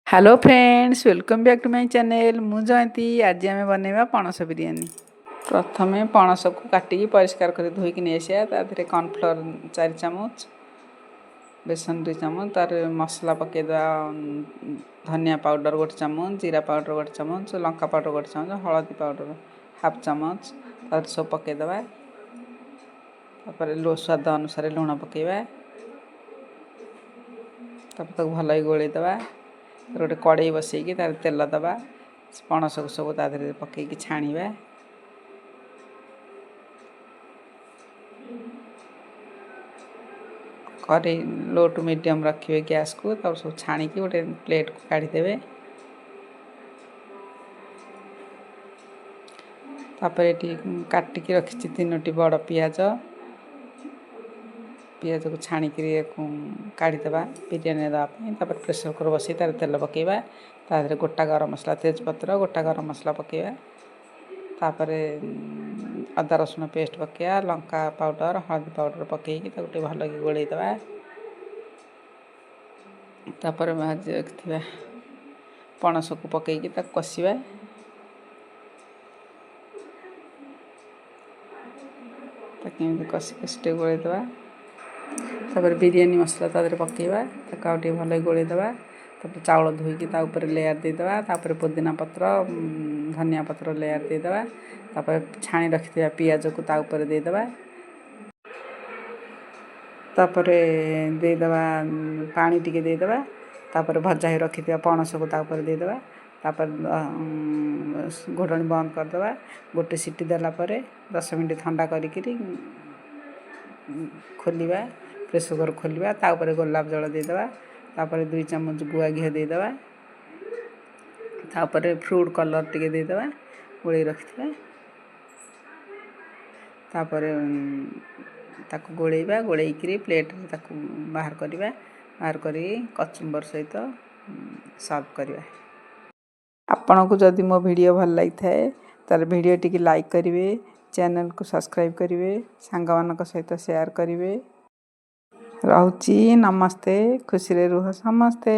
Hello friends, welcome back to my channel. ମୁଁ ଜୟନ୍ତୀ। ଆଜି ଆମେ ବନେଇବା ପଣସ ବିରିୟାନୀ। ପ୍ରଥମେ ପଣସକୁ କାଟିକି ପରିଷ୍କାର କରି ଧୋଇକି ନେଇ ଆସିବା। ତା ଦେହରେ କର୍ଣ୍ଣଫ୍ଲୋର୍ 4 ଚାମଚ, ବେସନ 2 ଚାମଚ, ତାର ମସଲା ପକାଇଦେବା। ଧନିଆ ପାଉଡ଼ର 1 ଚାମଚ, ଜିରା ପାଉଡ଼ର 1 ଚାମଚ, ଲଙ୍କା ପାଉଡ଼ର 1 ଚାମଚ, ହଳଦୀ ପାଉଡ଼ର ହାଫ୍ ଚାମଚ, ତାପରେ ସବୁ ପକାଇଦେବା। ତାପରେ ସ୍ୱାଦ ଅନୁସାରେ ଲୁଣ ପକାଇବା। ତାପରେ ତାକୁ ଭଲକି ଗୋଳେଇ ଦେବା। ଗୋଟେ କଡ଼େଇ ବସେଇକି ତାର ତେଲ ଦେବା। ପଣସକୁ ସବୁ ତା ଦେହରେ ପକାଇକି ଛାଣିବା। କରେଇ ଲୋ ଟୁ ମିଡ଼ିୟମ୍ ରଖିବେ ଗ୍ୟାସ୍କୁ। ତାପରେ ସବୁ ଛାଣିକି ଗୋଟେ ପ୍ଲେଟ୍କୁ କାଢ଼ିଦେବେ। ତାପରେ ଏଠି କାଟିକି ରଖିଛି ତିନୋଟି ବଡ଼ ପିଆଜ। ପିଆଜକୁ ଛାଣିକିରି କାଢ଼ିଦେବା ବିରିୟାନୀ ଦେବା ପାଇଁ। ତାପରେ ପ୍ରେସର୍ କୁକର୍ ବସେଇ ତାର ତେଲ ପକାଇବା। ତା ଦେହରେ ଗୋଟା ଗରମ ମସଲା, ତେଜପତ୍ର, ଗୋଟା ଗରମ ମସଲା ପକାଇବା। ତାପରେ ଅଦା ରସୁଣ ପେଷ୍ଟ ପକାଇବା, ଲଙ୍କା ପାଉଡ଼ର, ହଳଦୀ ପାଉଡ଼ର ପକାଇକି ତାକୁ ଟିକେ ଭଲକି ଗୋଳେଇ ଦେବା। ତାପରେ ଭାଜି ରଖିଥିବା ପଣସକୁ ପକାଇକି ତାକୁ କଷିବା। ତାକୁ ଏମିତି କଷି କଷି ଟିକେ ଗୋଳେଇ ଦେବା। ତାପରେ ବିରିୟାନୀ ମସଲା ତା ଦେହରେ ପକାଇବା। ତାକୁ ଆଉ ଟିକେ ଭଲକି ଗୋଳେଇ ଦେବା। ତାପରେ ଚାଉଳ ଧୋଇକି ତା ଉପରେ ଲେୟାର୍ ଦେଇଦେବା। ତାପରେ ପୋଦିନା ପତ୍ର, ଧନିଆ ପତ୍ର ଲେୟାର୍ ଦେଇଦେବା। ତାପରେ ଛାଣି ରଖିଥିବା ପିଆଜକୁ ତା ଉପରେ ଦେଇଦେବା। ତାପରେ ଦେଇଦେବା, ପାଣି ଟିକେ ଦେଇଦେବା। ତାପରେ ଭଜା ହେଇ ରଖିଥିବା ପଣସକୁ ତା ଉପରେ ଦେଇଦେବା। ତାପରେ ଘୋଡ଼ଣୀ ବନ୍ଦ କରିଦେବା। ଗୋଟେ ସିଟି ଦେଲା ପରେ 10 ମିନିଟ୍ ଥଣ୍ଡା କରିକିରି ଖୋଲିବା, ପ୍ରେସର୍ କୁକର୍ ଖୋଲିବା। ତା ଉପରେ ଗୋଲାପ ଜଳ ଦେଇଦେବା। ତାପରେ 2 ଚାମଚ ଗୁଆ ଘିଅ ଦେଇଦେବା। ତାପରେ ଫୁଡ଼୍ କଲର୍ ଟିକେ ଦେଇଦେବା, ଗୋଳେଇ ରଖିଥିବା। ତାପରେ ତାକୁ ଗୋଳେଇବା। ଗୋଳେଇକିରି ପ୍ଲେଟ୍ରେ ତାକୁ ବାହାର କରିବା। ବାହାର କରିକି କଚୁମ୍ବର ସହିତ ସର୍ଭ କରିବା। ଆପଣଙ୍କୁ ଯଦି ମୋ ଭିଡ଼ିଓ ଭଲ ଲାଗିଥାଏ, ତାହେଲେ ଭିଡ଼ିଓ ଟିକେ ଲାଇକ୍ କରିବେ, ଚ୍ୟାନେଲକୁ ସବସ୍କ୍ରାଇବ୍ କରିବେ, ସାଙ୍ଗମାନଙ୍କ ସହିତ ସେୟାର କରିବେ। ରହୁଛି, ନମସ୍ତେ। ଖୁସିରେ ରୁହ ସମସ୍ତେ।